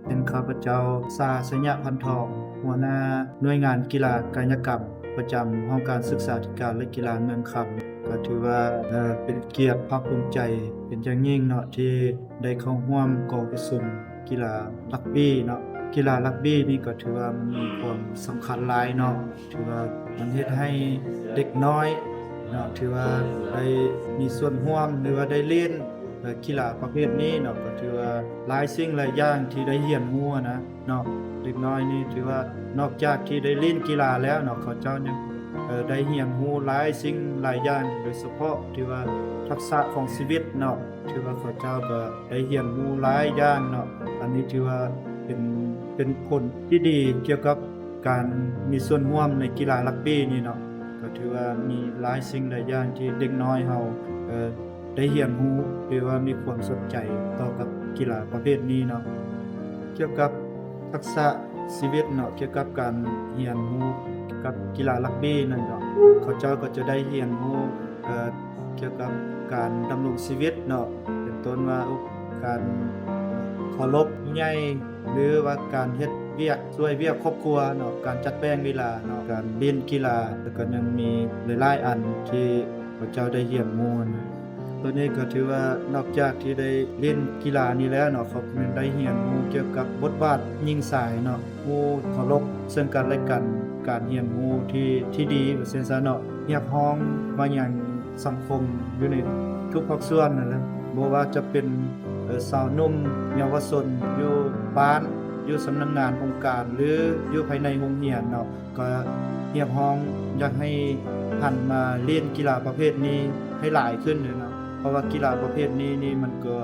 ເປັນຂ້າພະເຈົ້າ ສາ ໄຊຍະພັນທອງ ຫົວໜ້າໜ່ວຍງານກິລາກາຍະກຳ ປະຈຳຫ້ອງການສຶກສາທິການ ແລະ ກິລາເມືອງຄຳ. ກໍຖືວ່າ ເອີ ເປັນກຽດພາກພູມໃຈເປັນຢ່າງຍິ່ງເນາະ ທີ່ໄດ້ເຂົ້າຮ່ວມກອງປະຊຸມກິລາຣັກບີ້ເນາະ. ກິລາຣັກບີ້ນີ້ກໍຖືວ່າມັນມີຄວາມສຳຄັນຫຼາຍເນາະ ຖືວ່າມັນເຮັດໃຫ້ເດັກນ້ອຍເນາະ ຖືວ່າໄດ້ມີສ່ວນຮ່ວມ ຫຼືວ່າໄດ້ຫຼິ້ນ ເອີ ກິລາປະເພດນີ້ເນາະ ກໍຖືວ່າຫຼາຍສິ່ງຫຼາຍຢ່າງທີ່ໄດ້ຮຽນຮູ້ນະເນາະ. ເດັກນ້ອຍນີ້ຖືວ່ານອກຈາກທີ່ໄດ້ຫຼິ້ນກິລາແລ້ວເນາະ ເຂົາເຈົ້າຍັງ ເອີ ໄດ້ຮຽນຮູ້ຫຼາຍສິ່ງຫຼາຍຢ່າງ ໂດຍສະເພາະຖືວ່າທັກສະຂອງຊີວິດເນາະ ຖືວ່າເຂົາເຈົ້າກໍໄດ້ຮຽນຮູ້ຫຼາຍຢ່າງເນາະ. ອັນນີ້ຖືວ່າເປັນ ເປັນຜົນທີ່ດີກ່ຽວກັບການມີສ່ວນຮ່ວມໃນກິລາຣັກບີ້ນີ້ເນາະ ກໍຖືວ່າມີຫຼາຍສິ່ງຫຼາຍຢ່າງທີ່ເດັກນ້ອຍເຮົາ ເອີ ໄດ້ຮຽນຮູ້ ຫຼືວ່າມີຄວາມສົນໃຈຕໍ່ກັບກິລາປະເພດນີ້ເນາະ. ກ່ຽວກັບທັກສະຊີວິດເນາະ ກ່ຽວກັບການຮຽນຮູ້ກັບກິລາຣັກບີ້ນັ້ນເນາະ ເຂົາເຈົ້າກໍຈະໄດ້ຮຽນຮູ້ ເອີ ກ່ຽວກັບການດຳລົງຊີວິດເນາະ ເປັນຕົ້ນວ່າ ໂອ້ ການເຄົາລົບຜູ້ໃຫຍ່ ຫຼືວ່າການເຮັດວຽກ ຊ່ວຍວຽກຄອບຄົວເນາະ ການຈັດແບ່ງເວລາເນາະ ການຫຼິ້ນກິລາ ແລ້ວກໍຍັງມີຫຼາຍໆອັນທີ່ເຂົາເຈົ້າໄດ້ຮຽນຮູ້ນະ. ໂຕນີ້ກໍຖືວ່ານອກຈາກທີ່ໄດ້ຫຼິ້ນກິລານີ້ແລ້ວເນາະ ເຂົາຍັງໄດ້ຮຽນຮູ້ກ່ຽວກັບບົດບາດຍິງຊາຍເນາະ ຮູ້ເຄົາລົບເຊິ່ງກັນແລະກັນ ການຮຽນຮູ້ທີ່ ທີ່ດີວ່າຊັ້ນຊະເນາະ ຮຽກຮ້ອງມາຍັງສັງຄົມຢູ່ໃນທຸກພາກສ່ວນນັ້ນແຫຼະ ບໍ່ວ່າຈະເປັນ ເອີ ຊາວໜຸ່ມເຍົາວະຊົນຢູ່ບ້ານ ຢູ່ສຳນັກງານອົງການ ຫຼື ຢູ່ພາຍໃນໂຮງຮຽນເນາະ ກໍຮຽກຮ້ອງຢາກໃຫ້ຫັນມາຫຼິ້ນກິລາປະເພດນີ້ໃຫ້ຫຼາຍຂຶ້ນເນາະ ເພາະວ່າກິລາປະເພດນີ້ນີ້ມັນກໍ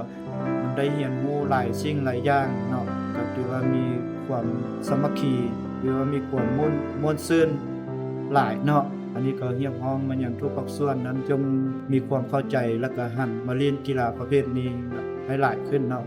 ມັນໄດ້ຮຽນຮູ້ຫຼາຍສິ່ງຫຼາຍຢ່າງເນາະ ກໍຖືວ່າມີຄວາມສາມັກຄີ ຫຼືວ່າມີຄວາມມ່ວນ ມ່ວນຊື່ນຫຼາຍເນາະ. ອັນນີ້ກໍຮຽກຮ້ອງມາຍັງທຸກພາກສ່ວນນັ້ນ ຈົ່ງມີຄວາມເຂົ້າໃຈ ແລ້ວກໍຫັນມາຫຼິ້ນກິລາປະເພດນີ້ໃຫ້ຫຼາຍຂຶ້ນເນາະ.